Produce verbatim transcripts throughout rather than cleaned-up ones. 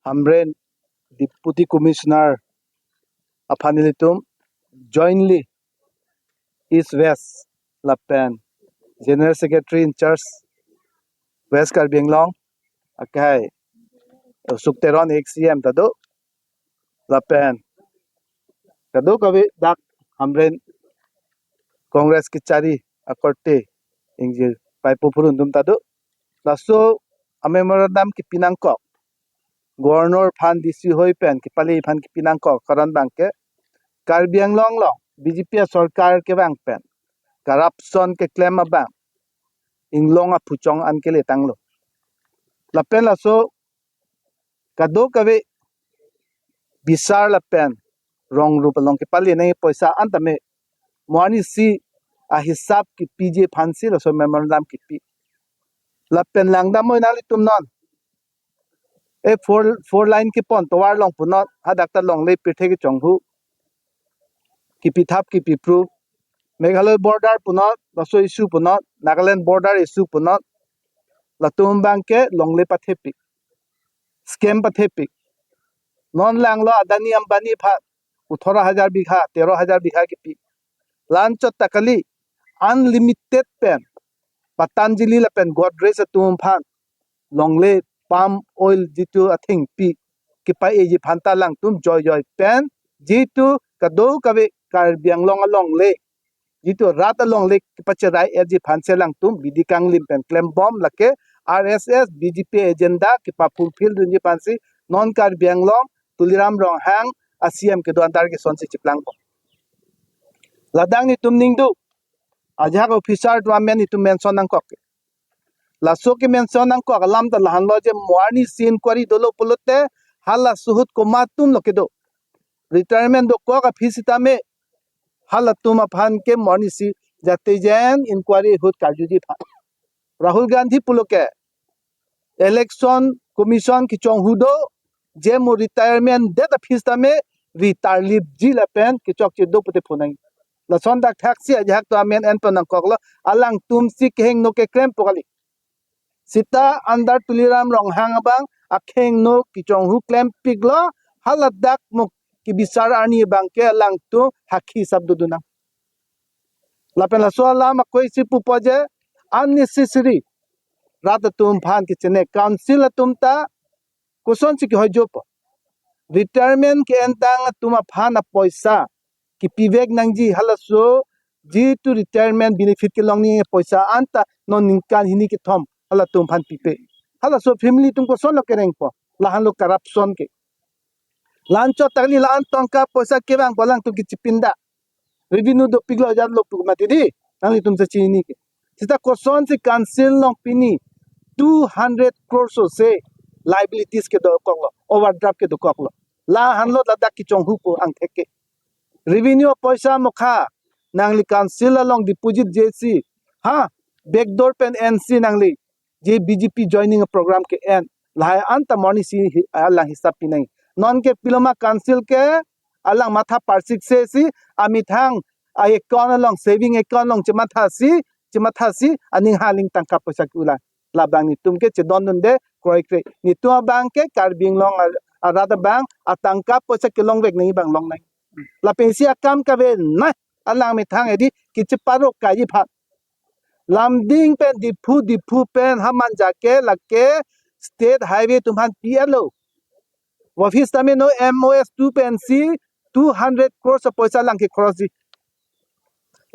Hamren Deputy Commissioner aphan ilitum jointly East West lapen General Secretary in charge West Karbi Anglong akai Suk Teron ex C M ta do lapen kadokave dak Hamren Congress kechari akorte ingjir paipo phurun atum ta do. Laso a memorandum kipi nangkok, Governor aphan, D C hoi pen kepale aphan kipi nangkok karon abangke Karbi Anglong along B J P asorkar kevang pen corruption keklem abang inglong aphuchong an kele tanglo. Lapen laso kadokave bisar lapen rong rup along kepale nangji poisa an tame mo arnisi ahisap kipiji aphansi laso memorandum kipi. Lapen langdam oi nanglitum non e four, four lane kepon tovar along punot hadak ta longle pirthe kechonghu kipithap kipipru. Meghalaya border punot laso issue punot, Nagaland border issue punot, latum abangke longle pathepik, scam pathepik. Non langlo Adani Ambani aphan othoro hajar bigha, tero hajar bigha kipi. La-anchot ta kali, unlimited pen Patanjali lapen Godrej atum aphan longle palm oil jitu athengpi kepa-eji aphan ta alangtum joijoi pen jitu kadokave Karbi Anglong alongle, jitu rat alongle kepacherai-etji aphansi alangtum bidi kanglim pen klembom, lake R S S B J P agenda kepa-fulfill dunji aphansi non Karbi Anglong Tuliram Ronghang a C M kedo antar kesonsi chiplangbom. Ladak netum ningduk, ajahak officer atum amen netum mention nangkok. Laso ke-mention nangkok alam ta lahenlo je mo arnisi inquiry dolo pulote halaso ahut komat atumlo kedo. Retirement dokok aphi sitame halatum aphan ke mo arnisi jate jen inquiry ahut karjuji aphan. Rahul Gandhi pulo ke Election Commission kechonghu do, je mo retirement det aphi sitame retire lipji lapen kechokche do pute phonang. Lason dak thaksi ajahak atum amen enpo nangkoklo, alangtumsi kehingno kekrempo kali. Sita under Tuliram Ronghang abang akehingno kechonghu klempiklo, haladak mo kebisar arni abangke alangtum hakhi sap dodunang. Lapen laso alam akoisi pupo je unnecessary rat atum aphan kechene, council atum ta kosonsi kehoijopo. Retirement ke-entang atum aphan apoisa kepivek nangji, halaso jitu retirement benefit kelongji apoisa anta non ningkan hini kethom halatum aphan pipe. Halaso family atum kosonlo kerengpo? Lahenlo corruption ke. La-anchot ta kali, la-an tangka poisa kevangpo alangtum kechipinda. Revenue dopiklo ajar lo pu mati di, nanglitum ta chini ke. Sita kosonsi council along pini two hundred crores ose liabilities kedokoklo, overdraft kedokoklo. Lahenlo ladak kechonghupo angthek ke. Revenue apoisa mokha nangli council along deposit jesi, ha, backdoor pen ensi nangli je B J P joining program ke-en, lahai anta mo arnisi hi-, alang hisap pinang. Non ke piloma council ke alang matha parsiksesi amethang a-account along, saving account along chemathasi, chemathasi aning haling tangka poisa ke-ulang. Labang netum ke chedondunde kroikre. Netum abangke Karbi Anglong ar-, arat abang atangka poisa kelongvek nangji abang longnang. Lapensi akam kave nai, alang methang edi kecheparo kaiji aphan. Lumding pen Diphu, Diphu pen ha Manja ke lake state highway atum aphan pi-etlo. Office tame non M O S tu pensi two hundred crores apoisa alang ke-cross ji.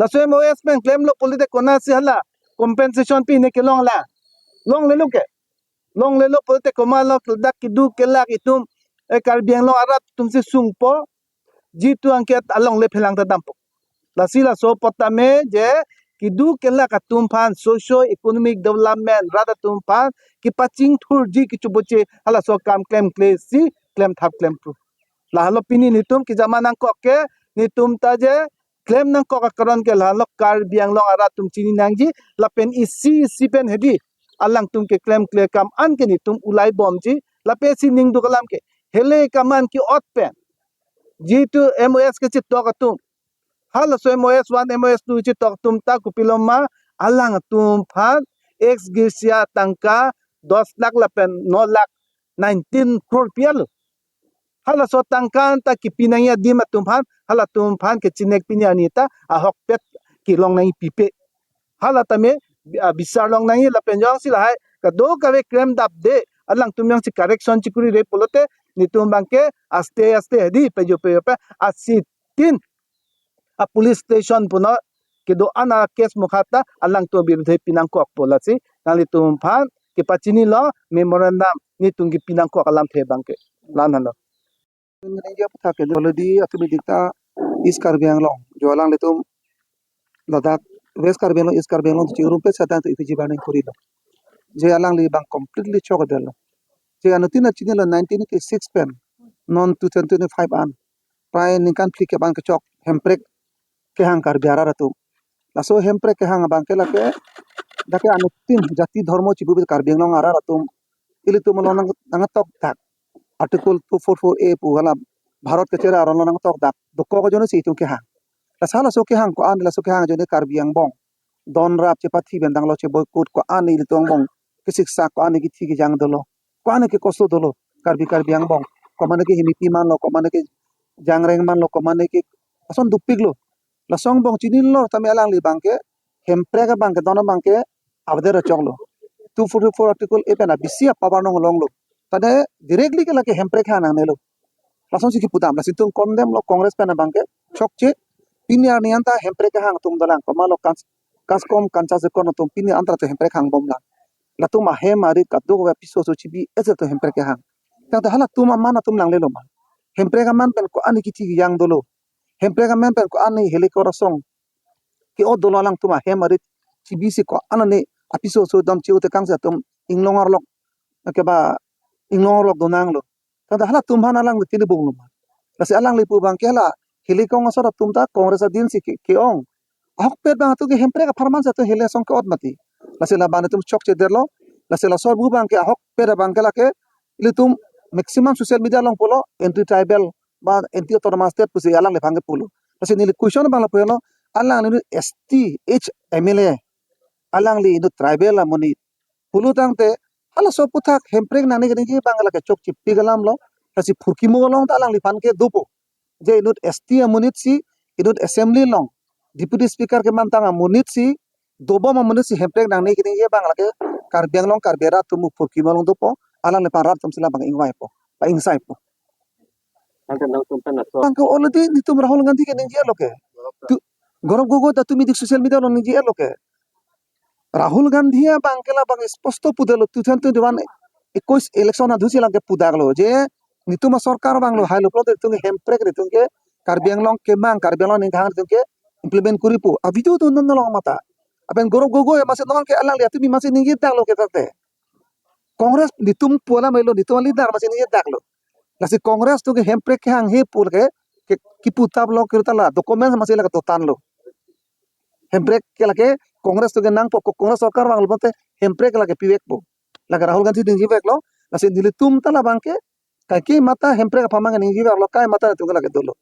Laso M O S pen klemlo pulote konatsi hala compensation pine kelong la? Longlelo ke. Longlelo pulote komatlo, dak keduk kelak itum, eh, Karbi Anglong arat atumsi sungpo, jitu angke alongle phelang ta dampo. Lasi laso apot tame je keduk kelak atum aphan socio economic development rat atum aphan kepachingthurji kechoboche halaso akam klemklesi klemthap klempru. Lahenlo pini netum kejama nangkok ke, netum ta je klem nangkok akaron ke lahenlo Karbi Anglong arat atum chini nangji, lapen isi isi pen hedi alangtum keklemkle akam an ke netum ulaibomji, lapensi ningduk alam ke hele kaman ke-ot pen Jitu M O S kechitok atum, halaso M O S one, M O S two chitok atum ta kopiloma, alangtum aphan ex gratia tangka dos lakh lapen no lakh, nineteen crore pi-etlo. Halaso tangka ta kipi nangji adim atum aphan, halatum aphan kechinek pini arni ta ahokpet kelong nangji pipe. Hala tame, ah, bisar long nangji lapen jongsi lahai kadokave krem dapde, alangtum jongsi correction chikuri re pulote, netum abangke aste aste hedi pejo pejo pe asitin a police station puno kedo-an a case mukha ta alangtum abirudhe pinangkokpo, lasi nanglitum aphan kepachinilo memorandum netum kepinangkok alamthe abangke. La-an henlo. India aputhak ke already atum idik ta East Karbi Anglong, jo alanglitum ladak West Karbi Anglong, East Karbi Anglong chirumpet setang tu ipi jiba neng kurilo. Je alangli abang completely chokdetlo. Je anuttin ta chinilo, nineteen eighty-six pen non two thousand twenty-five an prai ningkan phlikep an kechok hemprek kehang Karbi arat atum. Laso hemprek kehang abangke lake, lake anuttin jati dhormo chibu Karbi Anglong arat atum ilitum along nang, nangtokdak. Article two four four A pu hala Bharat kachere aron along nangtokdak dokok ajoine si itum kehang. Lasi laso kehang ko-an, laso kehang ajoine Karbi angbong donrap chepathi bendang lo, cheboycott ko-an, ilitum angbong kesiksa ko-an, kethi kejang dolo, ko-an kekoso dolo. Karbi, Karbi angbong, komatne ke Hemipi manlo, komatne ke Jangreng manlo, komatne ke ason dopiklo. Laso angbong chinilo tame alangli abangke hemprek abangke don abangke avedet choklo. Two forty-four article A pen abisi a-power nang longlo. Tade directly ke lake hemprek kehang nangnelo. Lasonsi kipudam, lasi itum condemn lo Congress pen abangke chokche. Pini arni anta hemprek kehang atum dolang, komatlo kans-, kaskom kancha sekon atum pini anta tu hemprek hangbomlang. Latum ahem arit kadokave apiso aso chibi-et atum hemprek kehang. Tangte halatum aman atum langlelo ma? Hemprek aman pen ko-an kethi kejang dolo. Hemprek aman pen ko-an helicopter asong ke-ot dolo, alangtum ahem arit chibisi ko-an apiso aso dam che-o tekangsi atum inglong arlok, keba inglong arlok donanglo. Tangte halatum aphan alangli tini bonglo ma? Lasi alangli pu abangke hala helicopter asor atum ta Congress adin si ke, ke-ong. Ahokpet abang atum ke hemprek apharman si atum heli asong ke-ot mati. Lasi labang atum chokchedetlo. Lasi laso pu abangke ahokpet abangke lake ilitum maximum social media along pulo, anti tribal ba anti autonomous state pusi alangliphan ke pulo. Lasi neli question abang lapu helo, alangli inut S T H M L A, alangli inut tribal amonit pulo tangte, halaso aputhak hemprek nangne keningje abang lake chokchepik alamlo. Lasi phurkimo along ta alangliphan ke dopo. Je inut S T amonit si, inut assembly along Deputy Speaker kemantang amonit si, dobom amonit si hemprek nangne keningje abang lake Karbi Anglong Karbi arat atum phurkimo along dopo, alangliphan rat atum si labang ingvaipo, ba ingsaipo. Tangte nangtum pen laso abangke already netum Rahul Gandhi ke ningje-etlo ke. Tu, Gaurav Gogoi ta tumi dik social media along ningje-etlo ke. Rahul Gandhi abangke labang sposto pudetlo, two thousand twenty-one ekwis election adhusi lake pudaklo je netum asorkar vanglo, hailo pulote netum ke hemprek, netum ke Karbi Anglong kemang, Karbi Anglong ning kehang netum ke implement kuripo. A video do non along mata. Lapen Gaurav Gogoi amatsi non ke alangli atum amatsi ningjedaklo ke tangte. Congress netum pu alam elo, netum a-leader amatsi ningjedaklo. Lasi Congress atum ke hemprek kehang he pu lake ke, kiputaplo, kirutalo, document amatsi lake dotanlo. Hemprek ke lake Congress atum ke nangpo, ko-, Congress sorkar vanglo pulote hemprek lake pivekpo. Lake Rahul Gandhi ningjeveklo, lasi nelitum ta labangke kaike mata hemprek apharman ningjeveklo, kai mata netum ke lake dolo.